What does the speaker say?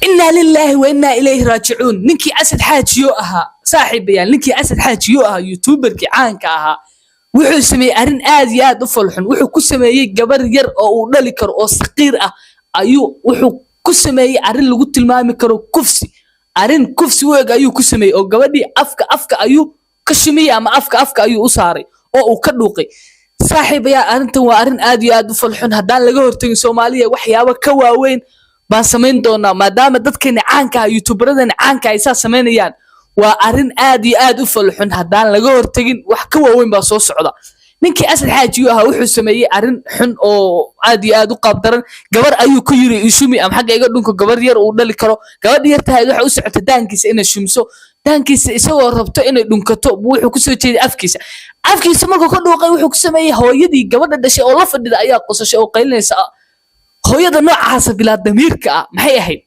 Innaa lilaahi wa innaa ilayhi raajicuun. Ninkii Asad Xaajiyo ahaa, saaxiibayaal, ninkii Asad Xaajiyo ahaa, youtuberkii caanka ahaa, wuxuu sameeyey arrin aad iyo aad u falxun. Wuxuu ku sameeyey gabar yar oo uu dhali karo oo saqiir ah ayuu wuxuu ku sameeyey arrin lagu tilmaami karo kufsi. Arrin kufsi u eg ayuu ku sameeyey oo gabadhii afka afka ayuu ka shumiyey ama afka afka ayuu u saaray oo uu ka dhuuqay. Saaxiibayaal, arrintan waa arrin aad iyo aad u falxun. Haddaan laga hortagin, Soomaaliya, waxyaabo ka waaweyn baan samayn doonaa, maadaama dadkeena caanka ah, youtuberadeenna caanka ay saa samaynayaan. Waa arrin aad iyo aad u falxun. Haddaan laga hortagin, wax ka waaweyn baa soo socda. Ninkii Asad Xaajiyu ahaa wuxuu sameeyey arrin xun oo aad iyo aad u qaab daran. Gabar ayuu ku yiri "Ishumi" ama "Xagga iga dhunko", gabar yar uu dhali karo. Gabadha yar tahay waxay u socota daankiisa inay shumso. Daankiisa isagoo rabto inay dhunkato buu wuxuu kusoo jeeday afkiisa. Afkiisa markuu ka dhuuqay, wuxuu ku sameeyey, hooyadii gabadha dhashay oo la fadhida ayaa qosashay oo qaylinaysa. Hooyada noocaasa bilaa damiirka ah maxay ahayd?